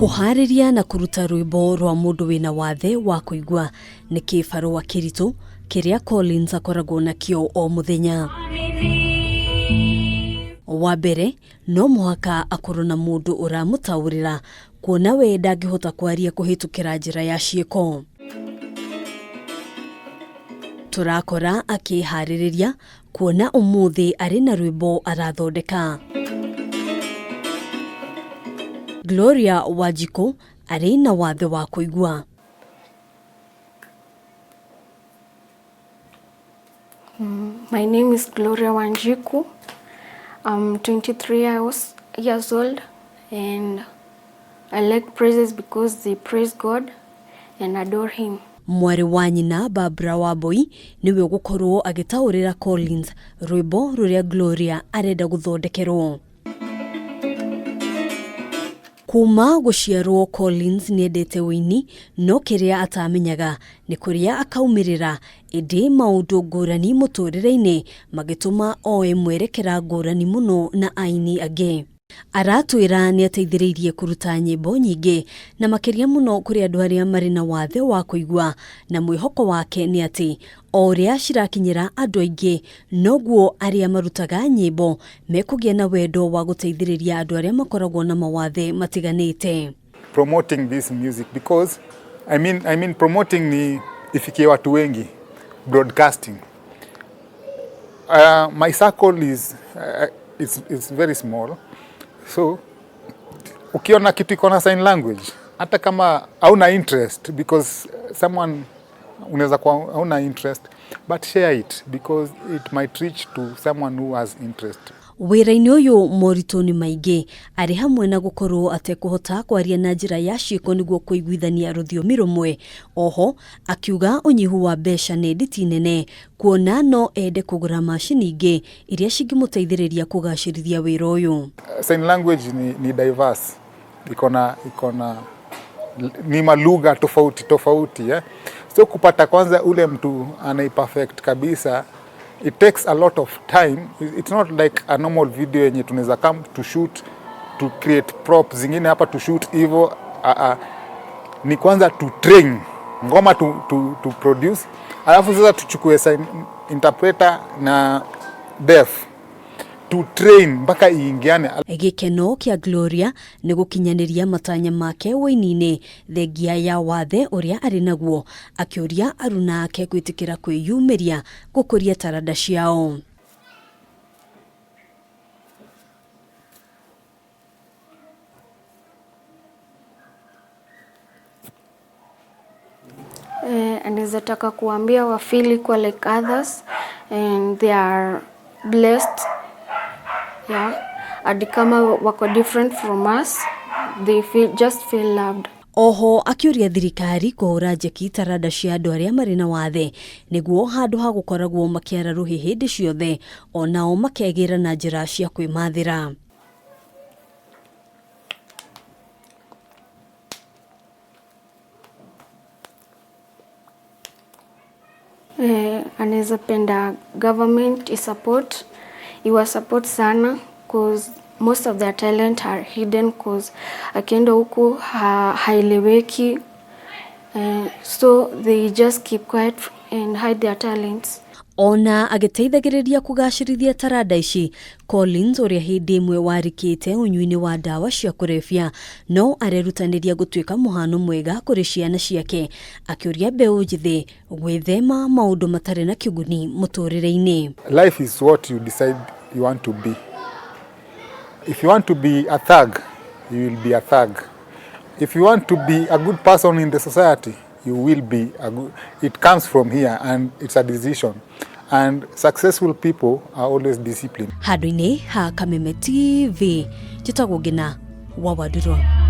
Kũharĩria na kũruta rwĩmbo rwa mũndũ wĩna wathe wa kũigua nĩ kĩbarũa kĩritũ kĩrĩa Collins akoragwo nakĩo o mũthenya. Wa mbere, no mũhaka akorwo na mũndũ ũramũtaũrĩra kuona we ndangĩhota kwaria kũhĩtũkĩra njĩra ya ciĩko. Tũrakora akĩharĩrĩria kuona ũmũthĩ arĩ na rwĩmbo arathondeka. Gloria Wanjikũ arĩ na wathe wa kũigua. My name is Gloria Wanjiku. I'm 23 years old and I like praises because they praise God and adore Him. Mwarĩ wa nyina Barbara Wambui nĩwe ũgũkorwo agĩtaũrĩra Collins rwĩmbo rũrĩa Gloria arenda gũthondekerwo. Kuma gũciarwo Collins nĩendete ũini no kĩrĩa atamenyaga nĩ kũrĩa akaumĩrĩra ĩndĩ maũndũ ngũrani mũtũrĩre-inĩ magĩtũma oe mwerekera ngũrani mũno na aini angĩ. Aratwĩra nĩ ateithĩrĩirie kũruta nyĩmbo nyingĩ na makĩria mũno kũrĩ andũ arĩa marĩ na wathe wa kũigua na mwĩhoko wake nĩ atĩ o ũrĩa cirakinyĩra andũ aingĩ noguo arĩa marutaga nyĩmbo mekũgĩa na wendo wa gũteithĩrĩria andũ arĩa makoragwo na mawathe matiganĩte. Promoting this music because I mean promoting ni ifikie watu wengi, broadcasting. My circle is it's very small, so ukiona kitu iko na sign language, hata kama hauna interest, because someone unaweza kuwa hauna interest, but share it because it might reach to someone who has interest. Wĩra-inĩ ũyũ moritũ nĩ maingĩ arĩ hamwe na gũkorwo atekũhota kwaria na njĩra ya ciĩko nĩguo kũiguithania rũthiomi rũmwe. Oho akiuga ũnyihu wa mbeca nĩ nditi nene kuona no ende kũgũra macini ingĩ iria cingĩmũteithĩrĩria kũgacĩrithia wĩra ũyũ. Sign language ni diverse, iko na ni malugha tofauti tofauti, eh? So kupata kwanza ule mtu anaiperfect kabisa, it takes a lot of time. It's not like a normal video yenye tunaweza come to shoot, to create props zingine hapa, to shoot hivyo. Ni kwanza to train ngoma, to produce, alafu sasa tuchukue sign interpreter na deaf to train mpaka iingiane. Gĩkeno kĩa Gloria nĩ gũkinyanĩria matanya make wũini-inĩ thengia ya wathe ũrĩa arĩ naguo, akĩũria aruna ake gwĩtĩkĩra kwĩyumĩria gũkũria taranda ciao. Anaweza taka kuambia wa feel equal like others and they are blessed, yeah, hadi kama wako different from us, they feel, just feel loved. Oho akĩũria thirikari kũhũra njeki taranda cia andũ arĩa marĩ na wathe nĩguo handũ ha gũkoragwo makĩara rũhĩ hĩndĩ ciothe onao makegĩra na njĩra cia kwĩmathĩra. Anaweza penda government isupport, iwa support sana, cause most of their talent are hidden, cause akienda huku haeleweki, so they just keep quiet and hide their talents. Ona agĩteithagĩrĩria kũgacĩrithia taranda ici, Collins ũrĩa hĩndĩ ĩmwe warikĩte ũnyui-inĩ wa ndawa cia kũrebia no arerutanĩria gũtuĩka mũhano mwega kũrĩ ciana ciake, akĩũria mbeũ njĩthĩ gwĩthema maũndũ matarĩ na kĩguni mũtũrĩre-inĩ. Life is what you decide you want to be. If you want to be a thug, you will be a thug. If you want to be a good person in the society, you will be a good. It comes from here and it's a decision. And successful people are always disciplined. Handũ-inĩ ha Kameme TV, njĩtagwo Ngina wa Wandurwa.